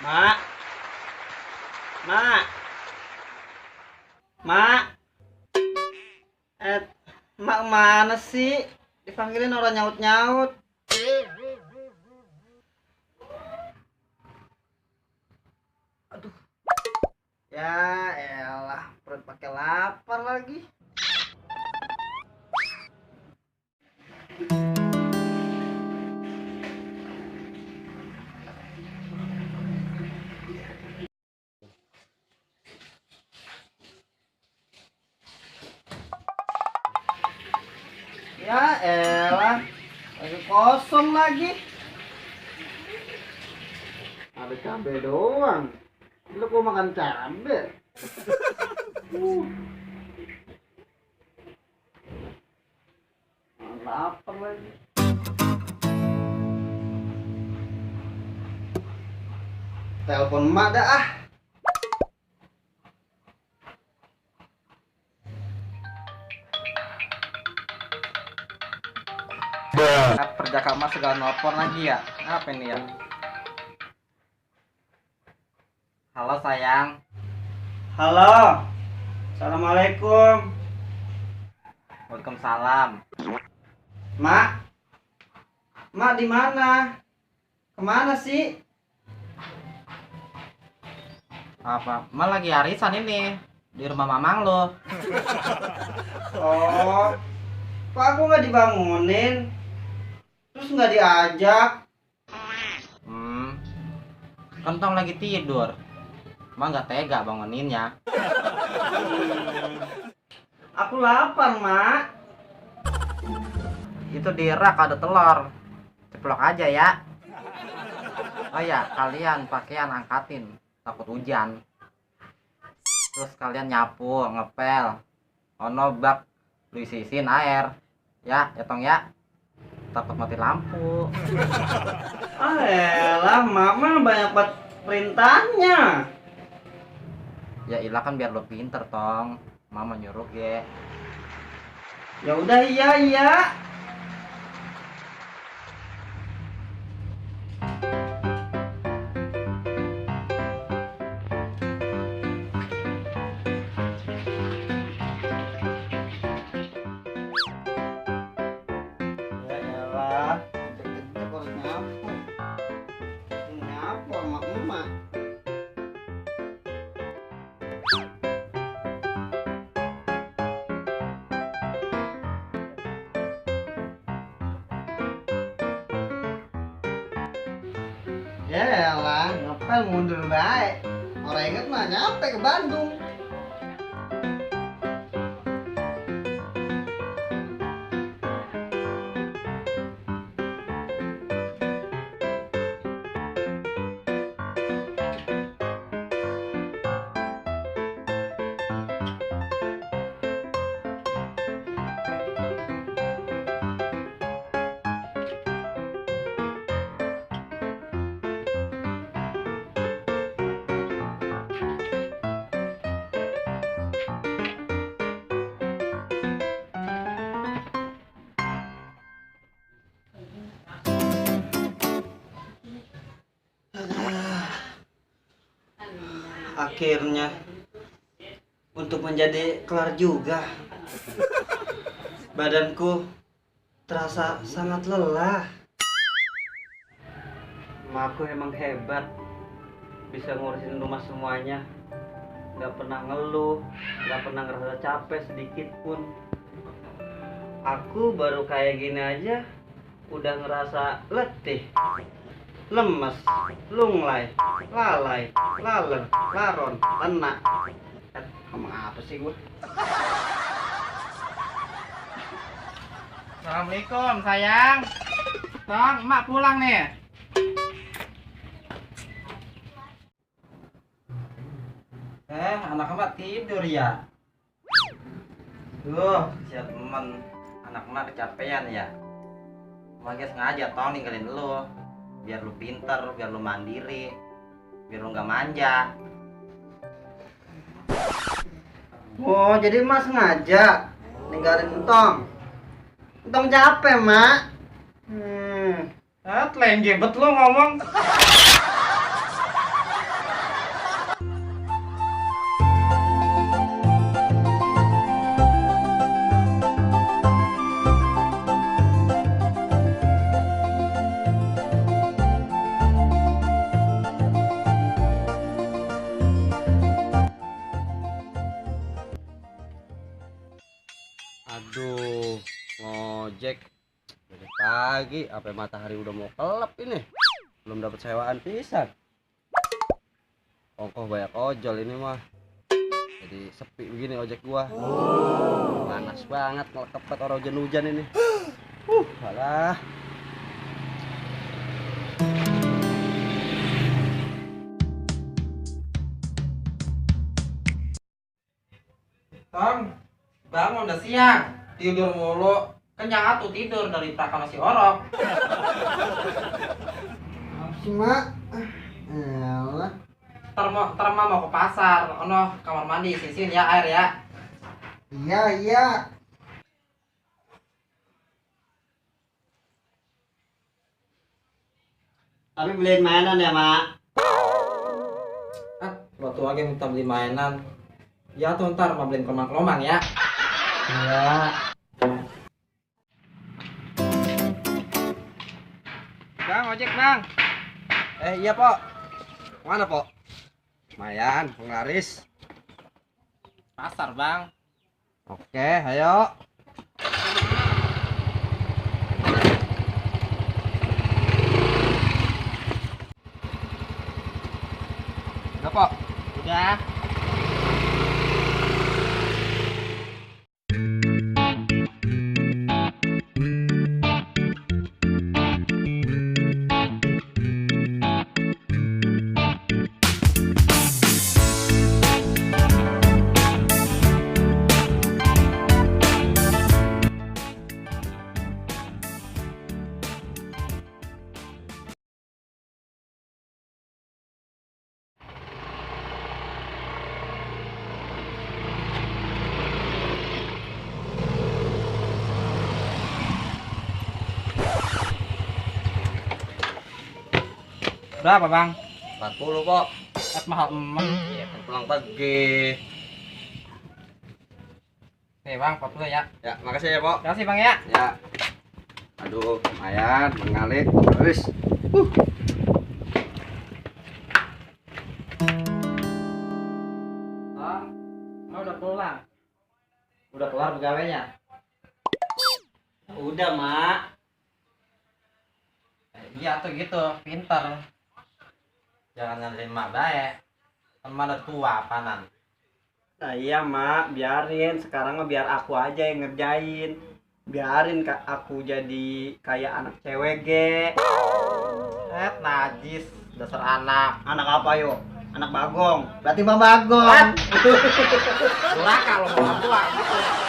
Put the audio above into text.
Mak, mak, mak, eh, mak mana sih? Dipanggilin orang nyaut-nyaut. Aduh, ya elah, perut pakai lapar lagi. Ya elah, lagi kosong lagi. Ada cabai doang. Lu kok makan cabai? Lapar lagi. Telepon emak dah ah. Perjaka mas segala nelpon lagi ya. Apa ini ya? Halo sayang. Halo. Assalamualaikum. Waalaikumsalam. Mak. Mak di mana? Kemana sih? Apa? Mak lagi arisan ini di rumah mamang lo. Oh. Kok aku nggak dibangunin? Terus nggak diajak? Kentong lagi tidur. Mak nggak tega banguninnya. Aku lapar, Mak. Itu di rak ada telur. Ceplok aja ya. Oh ya, kalian pakaian angkatin. Takut hujan. Terus kalian nyapu, ngepel. Ono bak lu isiin air. Ya, Tong ya. Takut mati lampu. Ah elah, mama banyak banget perintahnya. Ya ilah kan biar lo pinter Tong. Mama nyuruh ge. Ya udah iya. Ya elah, gede-gede harus nyapu. Nyapu sama emak. Ya elah, ngepel mundur baik. Orang inget mah nyampe ke Bandung. Akhirnya untuk menjadi kelar juga. Badanku terasa sangat lelah. Emakku emang hebat, bisa ngurusin rumah semuanya. Gak pernah ngeluh, gak pernah ngerasa capek sedikit pun. Aku baru kayak gini aja udah ngerasa letih, lemes, lunglai, lalai, laler, laron, lenak. Ngomong apa sih gue? Assalamualaikum sayang. Tong, emak pulang nih. anak emak tidur ya. Duh, siap temen. Anak emak kecapean ya. Makanya sengaja tau ninggalin lu. Biar lu pinter, biar lu mandiri, biar lu nggak manja. Oh, jadi Mas sengaja ninggalin Entong. Entong capek, Mak. Telenjebet lu ngomong. Aduh, ngojek dari pagi, apa matahari udah mau kelap ini, belum dapat sewaan pisan. Ongkoh banyak ojol ini mah, jadi sepi begini ojek gua. Panas banget, ngelekepet orang hujan-hujan ini. Alah. Tong, bangun udah siang. Tidur mulu. Kenyang atuh tidur dari prakan si orok. Apa sih, Mak? Elah. Ntar mah mau ke pasar. Ono kamar mandi sisin ya air ya. Iya, iya. Tapi beliin mainan ya, Mak. Waktu lagi minta beli mainan. Ya tuh ntar mau beliin kelomang-kelomang ya. Iya. Bang, ojek bang. Iya Pok. Mana Pok? Lumayan, penglaris. Pasar bang. Oke, ayo. Udah Pok? Udah. Berapa bang? 40 Pok. Mahal emang. Iya, kan pulang pergi. Oke bang, 40 ya. Ya, makasih ya Pok. Terima kasih bang ya. Ya. Aduh, lumayan, mengalir. Terus. Tong, mau udah pulang. Udah keluar pegawainya. Udah, Mak. Iya tuh gitu, pinter. Jangan ngandelin mak baik. Teman udah tua apanan. Nah iya, Mak, biarin. Sekarang mah biar aku aja yang ngerjain. Biarin aku jadi kayak anak cewek, ge. Najis, dasar anak. Anak apa, yo? Anak Bagong. Berarti Mbak Bagong. Duraka lo mau tua gitu.